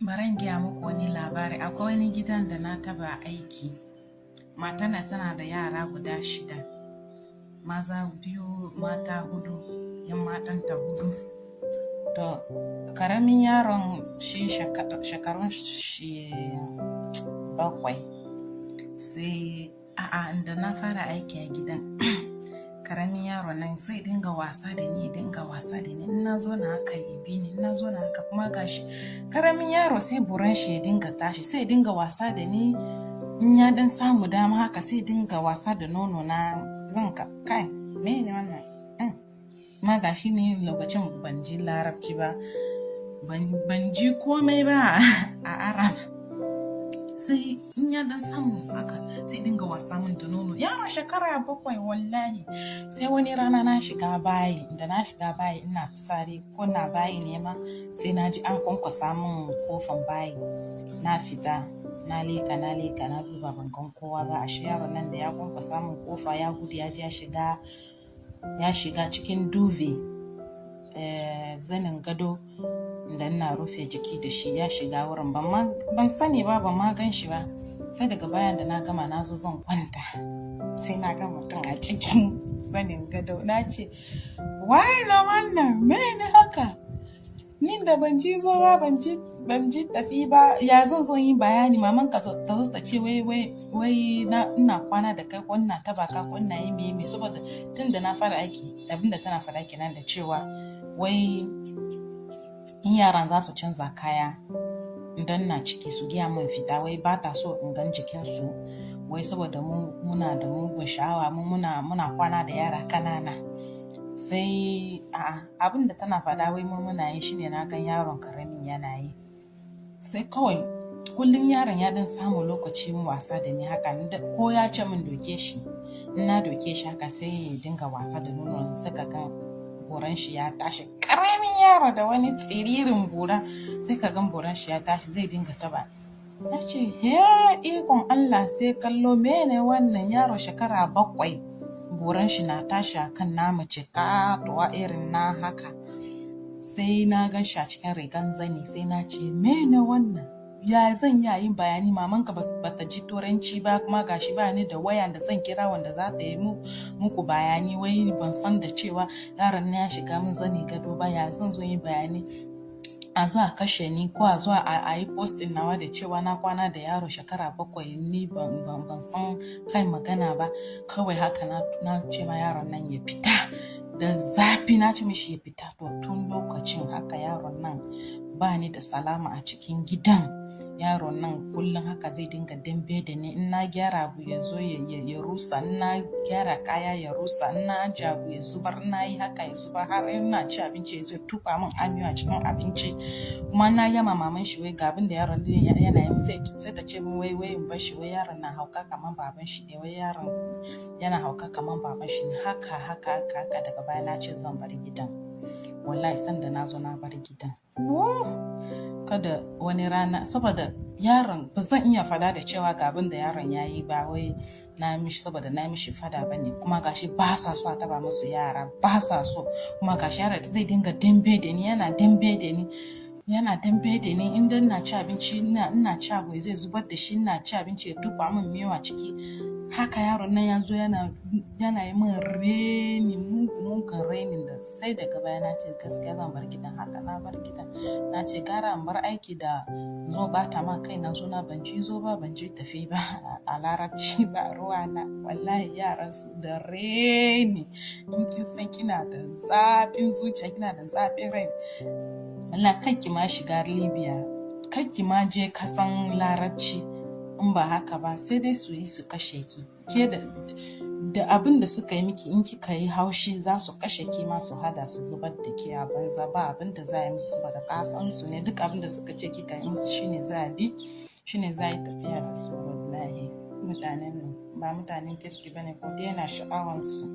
Bari in gaya muku wani labari. Akwai wani gidan da na taba aiki. Matan nan tana da yara guda shida, maza biyu, mata hudu, yan matanta hudu. To, karamin yaron shi shekarun shi 7. Sai a'a, da na fara aiki a gidan, karamin yaron nan sai dinga wasa da ni, dinga wasa da ni. In na zo na haka, ya bi ni. In na zo na haka kuma, gashi karamin yaro, sai buran shi ya dinga tashi, sai dinga wasa da ni. In ya dan samu dama haka, sai dinga wasa da nono na. Zan ka kai, me ne wannan? Ma gashi ne lokacin ban ji Larabci ba, ban ji komai ba a Arab. Sai in ya dan samu haka, sai dinga wasa min da nono. Yaro shekara 7, wallahi. Sai wani rana na shiga bayi, da na shiga bayi ina fitsari ko na bayi ne ma, sai na ji an kwankwasa min kofan bayi. Na fita, na leka, na leka, na duba, ban gan kowa ba. Ashe yaron nan da ya kwankwasa min kofa ya gudu, ya je ya shiga cikin duvet, zanin gado da ina rufe jiki da shi. Ya shiga wurin, ban sani ba, ban ma gan shi ba. Sai daga bayan da na gama, na zo zan kwanta, sai na ga mutum a cikin zanin gado. Na ce, "Waye na wannan? Mene haka? Ni da ban ji zo ba, ban ji tafi ba, ya zan zo yin bayani? Maman ka ta zo ta ce wai wai wai na ina kwana da kai, ko ina taba ka, ko ina yi meye?" Saboda tun da na fara aiki, abinda tana faɗa kenan, da cewa wai in yaran za su canza kaya idan na ciki, su gaya min fita, wai ba ta so in gan jikinsu, wai saboda mu muna da mugun sha'awa, mu muna kwana da yara kanana. Sai a'a, abin da tana faɗa wai mu muna yi shine na gan yaron karamin yana yi. Sai kawai kullum yaron ya dan samu lokacin wasa da ni haka, ko ya ce min doke shi, in na doke shi haka, sai ya dinga wasa da nono. Sai ka gan buran shi ya tashi. Karamin yaro da wani tsiririn bura, sai ka gan buran shi ya tashi, zai dinga taba. Na ce, "He, ikon Allah!" Sai kallo, mene wannan? Yaro shekara 7, buran shi na tashi a kan na mace katuwa irin na haka. Sai na gan shi a cikin rigan zani. Sai na ce, "Mene wannan? Ya zan yi yin bayani? Mamanka ba ta ji Turanci ba, kuma gashi ba ni da waya da zan kira wanda za ta yi muku bayani. Wai ban san da cewa yaron na ya shiga min zani gado ba. Ya zan zo yi bayani? A zo a kashe ni, ko a zo a yi posting nawa da cewa na kwana da yaro shekara 7, ni ban san kai magana ba." Kawai haka na ce ma yaron nan ya fita da zafi. Na ce mishi ya fita. To, tun lokacin haka yaron nan ba ni da salama a cikin gidan. Yaron nan kullum haka zai dinga dambe da ni. In na gyara abu, ya zo ya rusa. In na gyara kaya, ya rusa. In na ajiye abu, ya zubar. In na yi haka, ya zubar. Har ina ci abinci, ya zo ya tufa min amiyo a cikin abinci. Kuma na yama maman shi wai ga abin da yaron din yana yi, sai ta ce min wai wai in bar shi, wai yaron na hauka kaman baban shi ne, wai yaron yana hauka kaman baban shi ne. Haka haka haka haka, daga baya na ce zan bar gidan. Wallahi sanda na zo na bar gidan, kada wani rana, saboda yaron ba zan iya fada da cewa ga abin da yaron ya yi ba, wai na mishi, saboda na mishi fada ba ne. Kuma gashi ba sa so a taba musu yara, ba sa so. Kuma gashi yaron zai dinga dambe da ni, yana dambe da ni, yana dambe da ni. In dan na ci abinci, ina ci abu, zai zubar da shi. Ina ci abinci, ya tufa min miyau a ciki. Haka yaron nan ya zo yana yi min reni, mugu mugun renin da sai daga baya na ce gaskiya zan bar gidan. Haka na bar gidan. Na ce gara in bar aiki da zo bata ma kai na suna. Ban ji zo ba, ban ji tafi ba a Larabci, ba ruwa na. Wallahi yaran su da reni. In kin san kina da zafin zuciya, kina da zafin rai, wallahi kar ki ma shiga Libya, kar ki ma je kasan Larabci. In ba haka ba, sai dai su yi su kashe ki. Ke da abin da suka yi miki, in kika yi haushi, za su kashe ki ma, su hada su zubar da ke a banza. Ba abin da za a yi musu, saboda kasan su ne. Duk abin da suka ce kika yi musu, shine za a bi, shine za a yi tafiya da su. Wallahi mutanen nan ba mutanen kirki bane, ko daina sha'awansu.